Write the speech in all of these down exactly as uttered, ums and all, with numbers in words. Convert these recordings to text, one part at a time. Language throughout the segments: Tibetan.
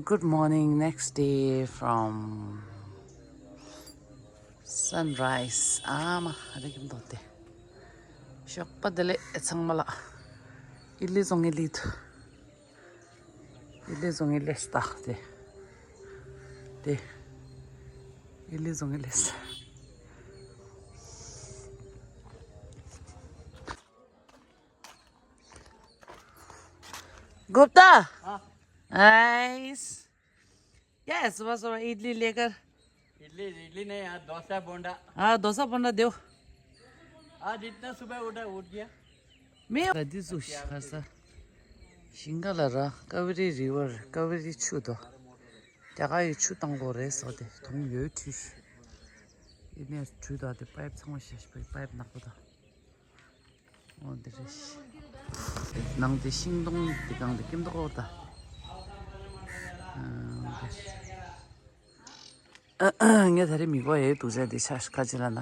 Good morning, next day from sunrise. ཨ་མ་རེ་གིམ་དོ་ཏེ། ཞོགས་པ་བདེ་ལེགས་ཚང་མ་ལ། ཨི་ལི་ཟོང་ཨི་ལི་དུ། ཨི་ལི་ཟོང་ཨི་ལེ་སྟག་ཏེ། ཏེ། ཨི་ལི་ཟོང་ཨི་ལེ་སྟག Gupta. हाँ। Nice. Yes, सुबह सुबह इडली लेकर। इडली, इडली नहीं यार, डोसा बोंडा। हाँ, डोसा बोंडा दो। आज इतना सुबह उठा, उठ गया। मैं दादी सुश खासा। सिंगाला रा, कावेरी रिवर, कावेरी छुदो। क्या का ये छु तंगो रे सोदे, तुम यो छु। इने छु दा दे पाइप छमा शेष पे पाइप नखो दा। འོ་འདི་རེད། ནང་དེ་ཤིང་སྡོང་དེ་གང་དེ་ཀིམ་དོ་ད། ཨ་ངས་ད་རེས་མི་གོ་ཡའི་དུག་ཆ་དེ་ཆ་ཁ་ཅི་ལ་ན།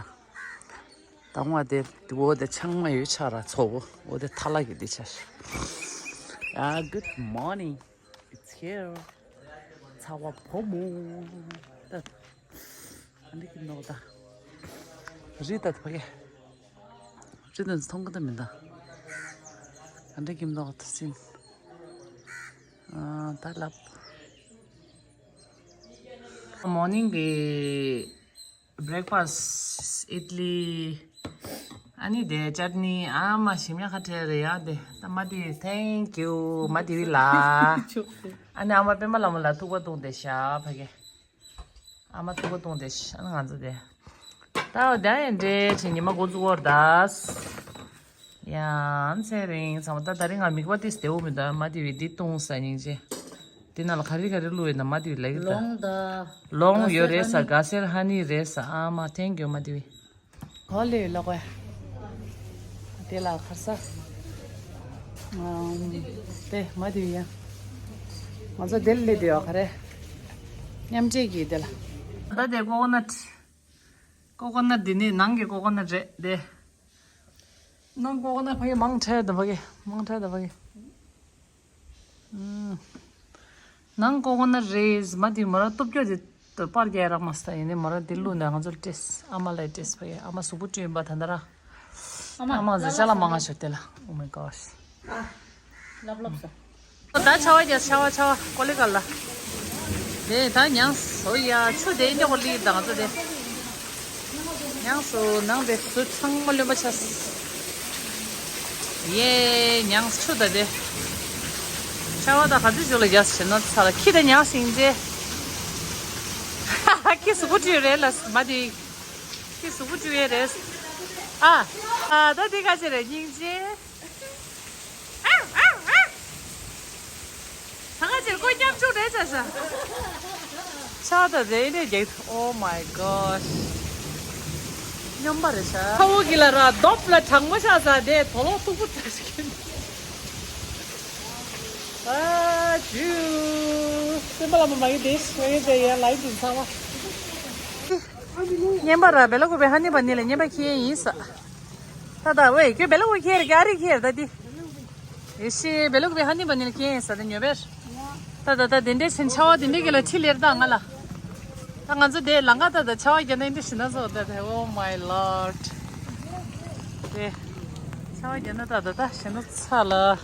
དང་བ་དེ་འོ་དེ་ཆང་མ་ཡོད་ཆ་ར་ཚོ་བོ་འོ་དེ་ཐ་ལ་གི་དེ་ཆ། Ah, good morning. It's here. ཚ་བ་ཕོ་མོ། ད། ཨ་འདི་ཀིམ་དོ་ད། རི་ད་ཕ་གི། རི་ད་མཐོང་གི་ད་མི་ད། ཨ་འདི་ཀིམ་དོ་ད་སིན། ཨ་ད་ལབ། Morning གི་breakfast ཨིད་ལི། ཨ་ནི་དེ་ཅཊ་ནི་ཨ་མ་ཞིམ་ཡ་ཁ་ཁྲེ་རེ་ཡ་དེ་ད་མ་དི་thank you མ་དི་བི་ལ། ཨ་ནི་ཨ་མ་པད་མ་ལ་མོ་ལ་ཐུག་པ་བཏུང་དེ་ཤ་ཕ་གི། ཨ་མ་ཐུག་པ་བཏུང་དེ་ཤ་ཨ་ནི་ང་ཚོ་དེ། ད་ད་ཡན་འདྲེ་ཆེ་ཉི་མ་འགོ་འཛུགས་བོར་དཱས། ཡང་ཚེ་རིང་ཚང་མ་ད་ད་རིང་ང་མིག་པ་ཏིས་དེའུ་མི་འདུག་མ་དེ་བི་འདི་བཏུང་ས་སྙིང་རྗེ། དེ་ནང་ལ་ག་རེ་ག་རེ་བླུགས་ཡོད་ན་མ་དེ་བི་ལེགས་ད། ལོང་ད། ལོང་ཡོད་རེད་ས་ག་སེར་ཧ་ནི་རེད་ས་ཨ་མ་ཐེང་གྱོ་མ་དེ་བི། གོ་ལེ་ལོག་བས། དེ་ལ་ཁར་ས། དེ་མ་དེ་བི་ཡ། ང་ཚོ་དེ་ལ་ལེ་དེ་ཡོད་ག་རེ། མཉམ་འབྲེལ་གྱིས་དེ་ལ། ད་དེ་ཀོ་ཀོ་ནཊ། ཀོ་ཀོ་ནཊ་འདི་ནི་ནང་གི་ཀོ་ཀོ་ནཊ་རེད་དེ། ནང་ཀོ་ཀོ་ནཊ་ཕ་གི་མང་ཁྲལ་དང་ཕ་གི་མང་ཁྲལ་དང་ཕ་གི། ཨུམ། ནང་ཀོ་ཀོ་ནཊ་རེད་མ་དེ་མོ་ར་སྟོབས་སྐྱོ་དེ་པར་རྒྱག་རག་མ་སྟ་ཡིན་ནི་མོ་ར་དེ་བླུགས་ནས་ང་ཚོར་སྤྲད། ཨ་མ་ལ་སྤྲད་ཕ་གི་ཨ་མ་གཟུགས་པོ་བཀྲུས་ཡིན་པ་ད་ད་ར། ཨ་མ་ཨ་མ་ཟེར་ཤ་ལ་མ་ང་ཤོར་དེ་ལ། Oh my gosh. ལབ་ལབ་ས། ད་ཆ་བ་རྒྱ་ཆ་བ་ཆ་བ་ཀོ་ལི་ག་ལ། དེ་ད་ཉང་སོ་ཡ་ཆུ་དེ་འདི་ཀོ་ལི་དང་ཚོ་དེ། ཉང་སོ་ནང་དེ་སུ་ཚང་མ་ལོན་པ་ཆ། ཡེ་ཉང་ཆུ་ད་དེ། ཆ་བ་ད་ག་ཚོད་ཞུ་ལ་རྒྱ་ཞེ་ན་ཚ་ལ་ཁྱི་ད་ཉང་སིང་རྗེ། ཁྱི་སུ་གུ་ཅུ་རེད་ལ་མ་དེ། ཁྱི་གཟུགས་པོ་བཅུག་ཡས་རེད། ཨ། ཨ་ད་འདི་ག་ཅི་རེད་སྙིང་རྗེ། ཨ་ཨ་ཨ། ད་ག་ཅི་རེད་ཀོ་མཉམ་བཅུག་རེད་ཅ་ཅ། ཆག་ད་རེད་རེད་རྒྱག Oh my gosh. སྙོམས་པ་རེད་ཤག་ཁ་བོ་གི་ལ་ར་རྡོབ་ལ་གྲང་མོ་ཤག་ཟ་དེ་དོ་ལོག་སྟུག་པོ་ད་ཞིག་ཨ་ཇུ། སེམས་པ་ལ་མ་མ་གི་དེ་ཞིག་དེ་ཡ་ལའི་དུ་ཚ་བ། ཉན་པ་ར་བེ་ལ་ཀུ་བེ་ཧ་ནི་པ་ནི་ལ་ཉན་པ་ཁྱེད་ཡིན་ས། ད་ད་ཝེ་ཁྱོད་བེ་ལ་ཀུ་ཁྱེད་ར་ག་རི་ཁྱེད་ར་ད་དི། ཡེ་ཤེ་བེ་ལ་ཀུ་བེ་ཧ་ནི་པ་ནི་ལ་ཁྱེད་ཡིན་ས་ད་ཉོ་བེར། ད་ད་ད་དེ་འདྲའི་ཆེན་ཆ་བ་དེ་འདྲའི་གི་ལ་ཁྲི་ལེར་ད་ང་ལ། ད་ང་ཚོ་དེ་ལང་ཀ་ད་ད་ཆ་བ་རྒྱ་ནང་འདི་ཤི་ན་ཟོ་ད་དེ། Oh my lord. དེ་ཆ་བ་རྒྱ་ན་ད་ད་ད་ཤི་ན་ཚ་ལ།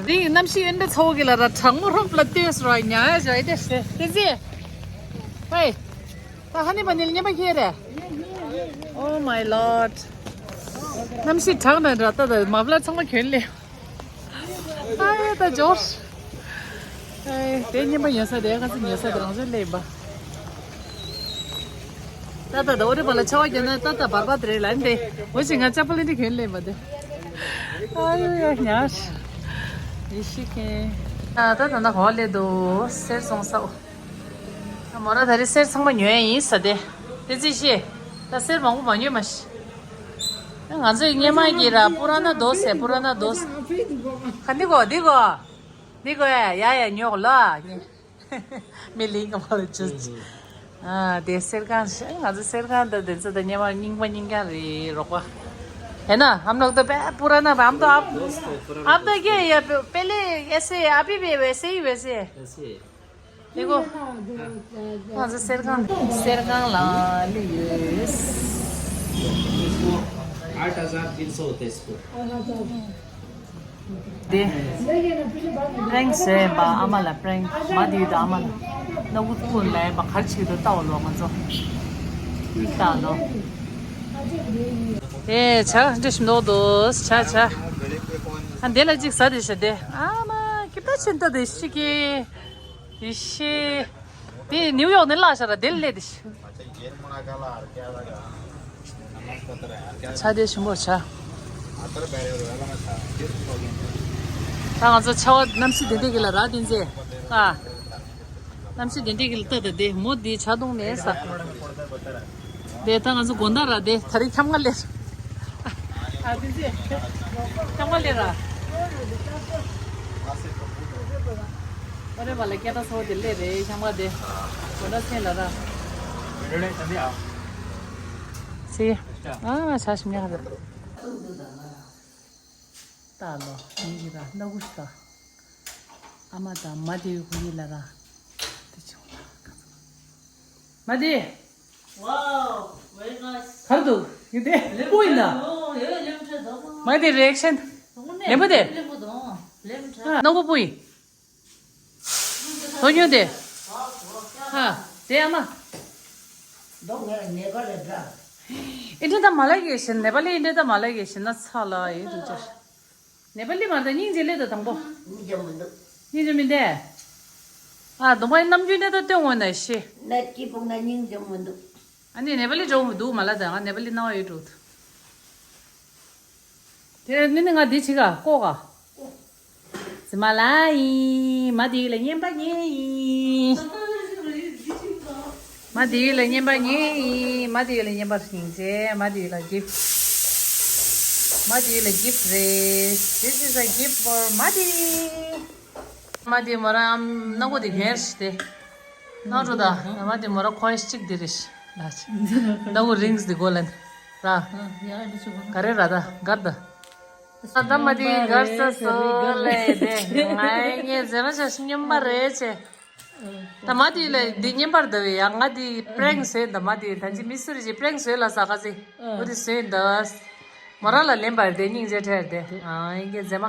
རིང་གནམ་གཤིས་ཨེ་འདྲ་ཚ་བོ་གི་ལ་ར་གྲང་མོ་རོམ་པ་ལ་ལྟོས་སོ་ར་ཉ་ཡ་ཞོ་ཨེ་འདྲ་ཞེ་དེ་ཟེ། ཧེ། ད་ཧ་ནི་པ་ནི་ལ་ཉན་པ་ཁྱེད་རེད། Oh my lord. གནམ་གཤིས་གྲང་ན་འདྲ་ད་ད་མ་བླ་ཚང་མ་གྱོན་ལེ། ཨ་ཡ་ད་འབྱོར། ཨེ་དེ་ཉན་པ་ཉོ་ས་དེ་ཁ་ཚི་ཉོ་ས་དེ་རང་ཚོའི་ལེ་པ། ད་ད་ད་འོ་རེ་བ་ལ་ཆ་བ་རྒྱབ་ན་ད་ད་བར་བ་དེ་རེད་ལ་འདི། འོ་ཞིག་ང་ཅ་པ་ལི་འདི་གྱོན་ལེ་མ་འདི། ཨ་ཡོ་ཡ་ཉར། ཡེ་ཤི་ཁེ། ད་ད་ད་ད་གོ་ལེ་དོ་སེར་སོང་ས་འོ། ད་མོ་ར་ད་རེ་སེར་ཚང་མ་ཉོ་ཡ་ཡིན་ས་དེ། དེ་ཙི་ཤེ། ད་སེར་མང་པོ་མ་ཉོས་མ་ཤི། ང་ཚོའི་སྙེ་མ་གི་ར་པུ་ར་ན་དོ་སེ་པུ་ར་ན་དོ་སེ། ག་འདི་གོ་འདི་གོ། འདི་གོ་ཡ་ཡ་ཡ་ཉོ་གོ་ལ། མི་ལིང་ག་མ་ལ་ཅུ་ཅི། ཨ་དེ་གསེར་ཁང་ཞིག་ང་ཚོ་གསེར་ཁང་དང་དེ་ཚོ་དང་སྙེ་མ་རྙིང་པ་རྙིང་རྐྱང་རེད་རོགས་པ། है ना, हम लोग तो पै-, पुराना, हम तो आप, दोस्त तो पुराना आप तो दोस्त क्या है। ये प-, पहले ऐसे, अभी भी वैसे ही, वैसे है। ऐसे है। देखो। हाँ। हाँ, तो शेर खान, शेर खान ला ली। इसको आठ हजार तीन सौ होते हैं इसको। दे। prank བཟོས་པ་ཨ་མ་ལ་prank མ་དེ་དང་ཨ་མ་ལ་སྣ་བུ་ཐུག་ལ་ཡིན་པ་གར་ཆེད་དུ་ལྟ་བ་ལོ་ང་ཚོ། ལྟ་ལོ། ཨེ་ཆ་འདྲེ་ཞིམ་མདོག་འདུག་ཆ་ཆ། ཨ་འདི་ལ་ཅིག་ཟ་དེ་ཤ་དེ་ཨ་མ་ཁྱི་པ་ཆེན་ཏོ་དེ་ཤི་ཀི། ཡི་ཤི། དེ་ནིའུ་ཡོག་ནས་བརླག་ཤ་ར་དེ་ལ་སླེབས་དེ་ཤི། ཆ་དེ་ཞིམ་པོ་ཆ། ད་ང་ཚོ་ཆ་བ་གནམ་གཤིས་དེ་འདྲས་ཀྱི་ལ་རག་དེ་ཚེ། ཨ། གནམ་གཤིས་དེ་འདྲས་ཀྱི་ལ་ལྟ་ད་དེ་མོ་དེ་ཆ་བཏུང་ནས་ས། དེ་ད་ང་ཚོ་དགོང་དག་ར་དེ་ད་རེས་འཁྱམ་ག་ལེར། ཨ་དེ་ཚེ། འཁྱམ་ག་ལེར་ར། ཨོ་རེ་བ་ལ་སྐད་གྲགས་ཚ་བོ་དེ་སླེབས་རེད་འཁྱམ་ག་དེ། དགོང་དག་མཚན་ལ་ར། ཚེ། ཨ་ཆ་ཞིམ་ཉག་ར། ལྟ་ལོ། ཡིན་གྱི་ར་སྣ་ཁུ་ཞིག་ད། ཨ་མ་དང་མ་དེ་བའི་ཁོ་གཉིས་ལ་ར། དེ་ཆུང་ལ་ཁ་ཚ། མ་དེ། Wow, very nice. གར་འདུག་ཡིན་དེ་པོ་ཡིན་ན། མ་དེ་རི་ཨེག་ཤན། ལེན་པོ་དེ། སྣ་ཁུ་པོ་ཡིན། དོ་ཉོ་དེ། ཧ། དེ་ཨ་མ། ཨིན་ཌི་ད་མ་ལ་གེ་ཤན་ནེ་པ་ལི་ཨིན་ཌི་ད་མ་ལ་གེ་ཤན་ན་ཚ་ལ་ཡིན་དུ་ཅར། ནེ་པ་ལི་མ་ད་སྙིང་རྗེ་ལེ་ད་དང་པོ། སྙིང་རྗེ་མི་འདུག་སྙིང་རྗེ་མི་འདུག་ཨ་དུང་པའི་ནམ་རྒྱུན་ནེ་ད་སྟོན་འོང་ན་ཤི། ནད་ཀྱི་ཕུག་ན་སྙིང་རྗེ་མི་འདུག་ཨ་ནི་ནེ་པ་ལི་འགྲོ་མི་འདུག་མ་ལ་ད་ང་ནེ་པ་ལི་ནང་བ་ཡོད་འགྲོ། དེ་ནི་ནི་ང་འདི་ཆི་ག་ཀོ་ག་ཟི་མ་ལ་ཡིན། མ་དེ་ལ་བརྙན་པར་ཉན་ཡིན། མ་དེ་ལ་བརྙན་པར་ཉན་ཡིན། མ་དེ་ལ་བརྙན་པར་སྙིང་རྗེ། མ་དེ་ལ་gift། མ་དེ་ལ་gift རེད། This is a gift for མ་དེ། མ་དེ་མོ་ར་ཨམ་སྣ་སྒོ་དེ་གན་ཞིག་དེ། ནང་འགྲོ་ད། མ་དེ་མོ་ར་ཁོའི་གཅིག་དེ་རེད་ཤི། ལ་ཆི། སྣ་སྒོ་རིང་སི་དེ་གོ་ལན། ར། ག་རེ་ར་ད་གར་ད། ད་མ་དེ་གར་ས་སོ་ལེ་དེ། ང་ངའི་མཛེས་མ་ཆ་ཤི་སྙོམས་པ་རེད་ཆེ། ད་མ་དེ་ལ་འདི་བརྙན་པར་ད་བས་ཡ་ང་དེ་prank བཟོས་ད་མ་དེ་ད་ཅི་མི་སུ་རེ་ཅི་prank བཟོས་ལ་ས་ག་ཟི། འོ་དེ་བཟོས་ད། མོ་ར་ལ་ལེན་པར་དེ་སྙིང་རྗེ་ཁྲེར་དེ། ཨ་ཡིན་གྱི་མཛེས་མ།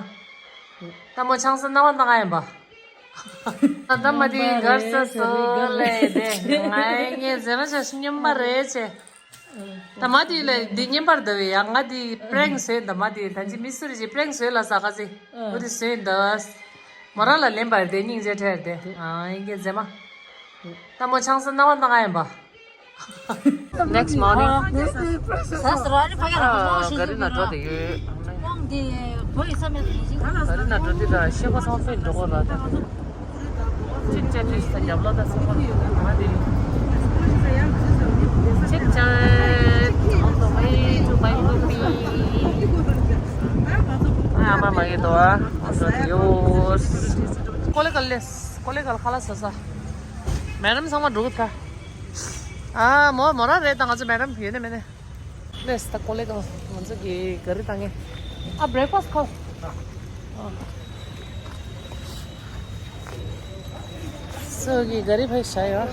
ད་མོ་ཆང་ས་སྣང་བ་སྣང་ཡིན་པ། ད་མ་དེ་གར་ས་སོ་ལེ་དེ། ང་ངའི་མཛེས་མ་ཆ་ཤི་སྙོམས་པ་རེད་ཆེ། ད་མ་དེ་ལ་འདི་བརྙན་པར་ད་བས་ཡ་ང་དེ་prank བཟོས་ད་མ་དེ་ད་ཅི་མི་སུ་རེ་ཅི་prank བཟོས་ལ་ས་ག་ཟི། འོ་དེ་བཟོས་ད། མོ་ར་ལ་ལེན་པར་དེ་སྙིང་རྗེ་ཁྲེར་དེ། ཨ་ཡིན་གྱི་མཛེས་མ། ད་མོ་ཆང་ས་སྣང་བ་སྣང་ཡིན་པ། Next morning. ཨ་ག་རི་ན་འགྲོ་དེ་ཡོད། ག་རི་ན་འགྲོ་དེ་ར་ཤེས་པ་ཚང་ཕེ་འགྲོ་གོ་ར་ད། ཅིག་ཅན་ཅིག་ས་རྒྱབ་ལོ་ད་སོང་བ་ང་དེ། ཅིག་ཅན། On the way to buy movie. ཨ་མ་མ་གི་དོ་ཨ་འགྲོ་དེ་ཡོད། ཀོ་ལེ་གལ་ལེས་ཀོ་ལེ་གལ་ཁ་ལ་ས་ས། མེ་རམ་ཚང་མ་འགྲོ་གི་ཐལ། ཨ་མོ་མོ་རང་རེད་ད། ང་ཚོ་མེ་རམ་ཡོད་ནི་མེད་ནི། ལེས་ད་ཀོ་ལེ་ག་ང་ཚོ་གི་ག་རི་བཏང་ངེ། ཨ་breakfast ཁོ། ཨ་ཚོ་གི་ག་རི་ཕ་ཤ་ཡོད།